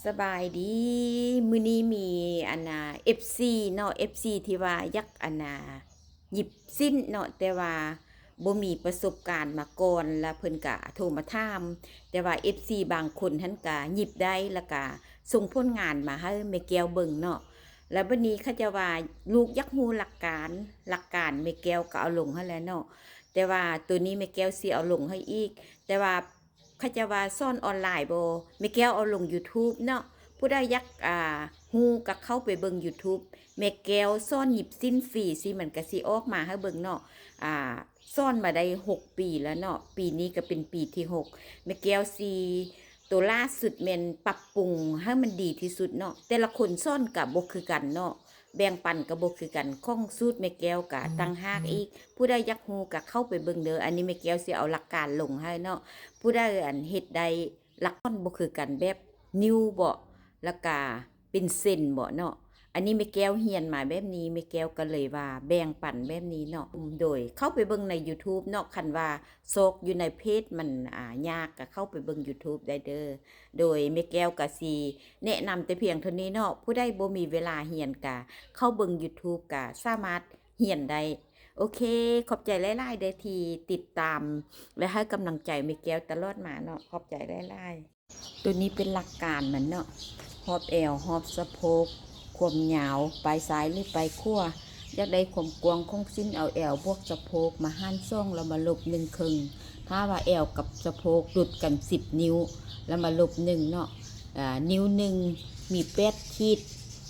ສະບາຍດີ ມື້ນີ້ມີອັນນ່າ ເອັຟຊີເນາະ ເອັຟຊີທີ່ວ່າຢາກອັນນ່າຫຍິບສິ້ນເນາະ ແຕ່ວ່າບໍ່ມີປະສົບການມາກ່ອນ ລະເພິ່ນກະໂທມາຖາມ ແຕ່ວ່າເອັຟຊີບາງຄົນຫັ້ນກະຫຍິບໄດ້ ລະກະສົ່ງຜົນງານມາໃຫ້ແມ່ແກ້ວເບິ່ງເນາະ ລະບັດນີ້ເຂົາເຈົ້າວ່າລູກຢາກຮູ້ຫຼັກການ ຫຼັກການແມ່ແກ້ວກະເອົາລົງຫັ້ນແຫຼະເນາະ ແຕ່ວ່າໂຕນີ້ແມ່ແກ້ວຊິເອົາລົງໃຫ້ອີກ ແຕ່ວ່າ ເຂົາເຈົ້າວ່າສອນອອນລາຍບໍ່ ແມ່ແກ້ວເອົາລົງຢູທູບເນາະ ຜູ້ໃດຢາກ ອ່າ ຮູ້ກະເຂົ້າໄປເບິ່ງຢູທູບ ແມ່ແກ້ວສອນຫຍິບສິ້ນຟຣີ ຊິມັນກະຊິອອກມາໃຫ້ເບິ່ງເນາະ ອ່າ ສອນມາໄດ້ຫົກປີແລ້ວເນາະ ປີນີ້ກະເປັນປີທີຫົກ ແມ່ແກ້ວຊິ ໂຕລ່າສຸດແມ່ນປັບປຸງໃຫ້ມັນດີທີ່ສຸດເນາະ ແຕ່ລະຄົນສອນກະບໍ່ຄືກັນເນາະ ແບ່ງປັນກະບໍ່ຄືກັນ ຂອງສູດແມ່ແກ້ວກະຕ່າງຫາກອີກ ຜູ້ໃດຢາກຮູ້ກະເຂົ້າໄປເບິ່ງເດີ ອັນນີ້ແມ່ແກ້ວຊິເອົາຫຼັກການລົງໃຫ້ເນາະ ຜູ້ໃດອັນເຮັດໄດ້ ຫຼັກການບໍ່ຄືກັນ ແບບນິ້ວເບາະ ລະກະເປັນເສັ້ນເບາະເນາະ ອັນນີ້ແມ່ແກ້ວຮຽນມາແບບນີ້ ແມ່ແກ້ວກະເລີຍວ່າແບ່ງປັນແບບນີ້ເນາະ ໂດຍເຂົ້າໄປເບິ່ງໃນຢູທູບເນາະ ຄັນວ່າຊອກຢູ່ໃນເພຈມັນ ອ່າ ຍາກ ກະເຂົ້າໄປເບິ່ງຢູທູບໄດ້ເດີ ໂດຍແມ່ແກ້ວກະຊິແນະນຳແຕ່ພຽງເທົ່ານີ້ເນາະ ຜູ້ໃດບໍ່ມີເວລາຮຽນກະເຂົ້າເບິ່ງຢູທູບກະສາມາດຮຽນໄດ້ ໂອເຄ ຂອບໃຈຫຼາຍໆເດີທີ່ຕິດຕາມ ແລະໃຫ້ກຳລັງໃຈແມ່ແກ້ວຕະຫຼອດມາເນາະ ຂອບໃຈຫຼາຍໆ. ໂຕນີ້ເປັນຫຼັກການມັນເນາະ ຮອບແອວ ຮອບສະໂພກ ຄວາມຍາວ ປາຍຊ້າຍຫຼືປາຍຂວາ ຢາກໄດ້ຄວາມກວ້າງຂອງສິ້ນ ເອົາແອວບວກສະໂພກມາຫານສອງ ລະມາລົບໜຶ່ງເຄິ່ງ ຖ້າວ່າແອວກັບສະໂພກຫຼຸດກັນສິບນິ້ວ ລະມາລົບໜຶ່ງເນາະ ອາ ນິ້ວໜຶ່ງມີແປດຂີດ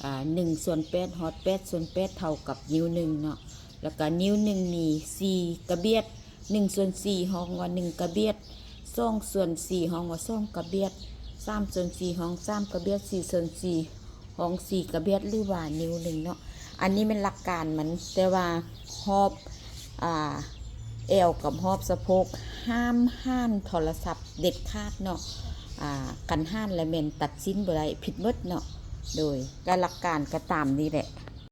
ອາ ໜຶ່ງສ່ວນແປດ ຮອດແປດສ່ວນແປດ ເທົ່າກັບນິ້ວໜຶ່ງເນາະ ລະກະນິ້ວໜຶ່ງມີສີ່ກະບຽດ ໜຶ່ງສ່ວນສີ່ ຮ້ອງວ່າໜຶ່ງກະບຽດ ສອງສ່ວນສີ່ ຮ້ອງວ່າສອງກະບຽດ ສາມສ່ວນສີ່ ຮ້ອງສາມກະບຽດ ສີ່ສ່ວນສີ່ ຮ້ອງສີ່ກະບຽດ ຫຼືວ່ານິ້ວໜຶ່ງເນາະ ອັນນີ້ແມ່ນຫຼັກການມັນ ແຕ່ວ່າຮອບ ອາ ແອວກັບຮອບສະໂພກ ຫ້າມຫານໂທລະສັບເດັດຂາດເນາະ ອາ ຄັນຫານລະແມ່ນຕັດສິ້ນບໍ່ໄດ້ ຜິດໝົດເນາະ ໂດຍ ກະຫຼັກການກະຕາມນີ້ແຫຼະ